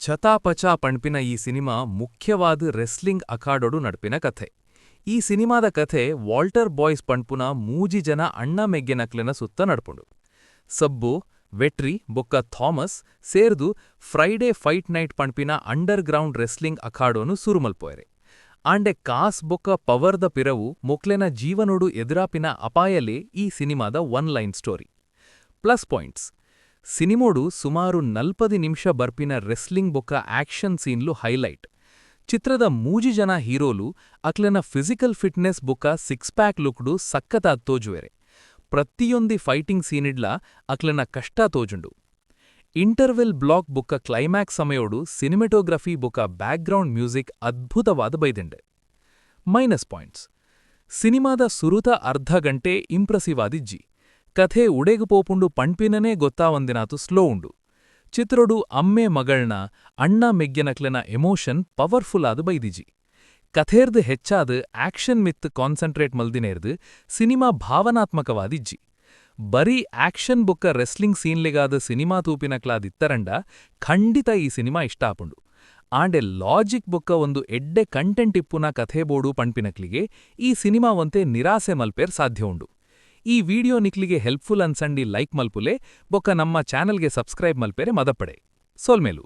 ಛತಾ ಪಚಾ ಪಣ್ಪಿನ ಈ ಸಿನಿಮಾ ಮುಖ್ಯವಾದ್ ರೆಸ್ಲಿಂಗ್ ಅಖಾಡೊಡು ನಡ್ಪಿನ ಕಥೆ. ಈ ಸಿನಿಮಾದ ಕಥೆ ವಾಲ್ಟರ್ ಬಾಯ್ಸ್ ಪಣ್ಪುನ ಮೂಜಿ ಜನ ಅಣ್ಣ ಮೆಗ್ಯನಕ್ಲೆನ ಸುತ್ತ ನಡ್ಪುಂಡು. ಸಬ್ಬು, ವೆಟ್ರಿ ಬೊಕ್ಕ ಥಾಮಸ್ ಸೇರ್ದು ಫ್ರೈಡೆ ಫೈಟ್ ನೈಟ್ ಪಣ್ಪಿನ ಅಂಡರ್ ಗ್ರೌಂಡ್ ರೆಸ್ಲಿಂಗ್ ಅಖಾಡೊನು ಸುರು ಮಲ್ಪುವೆರ್. ಆಂಡೆ ಕಾಸ್ ಬೊಕ್ಕ ಪವರ್ ದ ಪಿರವು ಮೊಕ್ಲೆನ ಜೀವನೊಡು ಎದುರಾಪಿನ ಅಪಾಯಲೇ ಈ ಸಿನಿಮಾದ one line story. Plus points, ಸಿನಿಮೊಡು ಸುಮಾರು ನಲ್ಪದಿ ನಿಮಿಷ ಬರ್ಪಿನ ರೆಸ್ಲಿಂಗ್ ಬೊಕ್ಕ ಆಕ್ಷನ್ ಸೀನ್ಲು ಹೈಲೈಟ್. ಚಿತ್ರದ ಮೂಜಿ ಜನ ಹೀರೋಲು ಅಕ್ಲೆನ ಫಿಸಿಕಲ್ ಫಿಟ್ನೆಸ್ ಬೊಕ್ಕ ಸಿಕ್ಸ್ ಪ್ಯಾಕ್ ಲುಕ್ಡ್ ಸಕ್ಕತಾದ್ ತೋಜುವೆರ್. ಪ್ರತಿಯೊಂದಿ ಫೈಟಿಂಗ್ ಸೀನ್ಡ್ಲಾ ಅಕ್ಲೆನ ಕಷ್ಟ ತೋಜುಂಡು. ಇಂಟರ್ವೆಲ್ ಬ್ಲಾಕ್ ಬೊಕ್ಕ ಕ್ಲೈಮ್ಯಾಕ್ಸ್ ಸಮಯೊಡು ಸಿನಿಮೆಟೋಗ್ರಫಿ ಬೊಕ್ಕ ಬ್ಯಾಕ್ ಗ್ರೌಂಡ್ ಮ್ಯೂಸಿಕ್ ಅದ್ಭುತವಾದ್ ಬೈದಿಂಡ್. ಮೈನಸ್ ಪಾಯಿಂಟ್ಸ್, ಸಿನಿಮಾದ ಸುರುತ ಅರ್ಧ ಗಂಟೆ ಇಂಪ್ರೆಸಿವ್ ಆದಿಜ್ಜಿ. ಕಥೆ ಉಡೆಗ್ ಪೋಪುಂಡು ಪಣ್ಪಿನನೇ ಗೊತ್ತಾವಂದಿನಾತ್ ಸ್ಲೋ ಉಂಡು. ಚಿತ್ರೊಡು ಅಮ್ಮೆ ಮಗಳ್ನ, ಅಣ್ಣ ಮೆಗ್ಯನಕ್ಲೆನ ಎಮೋಷನ್ ಪವರ್ಫುಲ್ ಆದ್ ಬೈದಿಜಿ. ಕಥೆರ್ದ್ ಹೆಚ್ಚಾದ್ ಆಕ್ಷನ್ ಮಿತ್ತ್ ಕಾನ್ಸಂಟ್ರೇಟ್ ಮಲ್ದಿನೇರ್ದ್ ಸಿನಿಮಾ ಭಾವನಾತ್ಮಕವಾದಿಜ್ಜಿ. ಬರೀ ಆಕ್ಷನ್ ಬೊಕ್ಕ ರೆಸ್ಲಿಂಗ್ ಸೀನ್ಲೆಗಾದ್ ಸಿನಿಮಾ ತೂಪಿನಕ್ಲಾದಿತ್ತರ್ಂಡ ಖಂಡಿತ ಈ ಸಿನಿಮಾ ಇಷ್ಟ ಆಪುಂಡು. ಆಂಡೆ ಲಾಜಿಕ್ ಬೊಕ್ಕ ಒಂದು ಎಡ್ಡೆ ಕಂಟೆಂಟ್ ಇಪ್ಪುನ ಕಥೆ ಬೋಡು ಪಣ್ಪಿನಕ್ಲೆಗ್ ಈ ಸಿನಿಮಾ ಒಂತೆ ನಿರಾಸೆ ಮಲ್ಪೆರ್ ಸಾಧ್ಯ ಉಂಡು. ಈ ವಿಡಿಯೋ ನಿಕ್ಲೆಗ್ ಹೆಲ್ಪ್ಫುಲ್ ಅನ್ಸಂಡಿ ಲೈಕ್ ಮಲ್ಪುಲೆ ಬೊಕ್ಕ ನಮ್ಮ ಚಾನೆಲ್ ಗೆ ಸಬ್ಸ್ಕ್ರೈಬ್ ಮಲ್ಪೆರೆ ಮದಪಡೆ. ಸೊಲ್ಮೆಲು.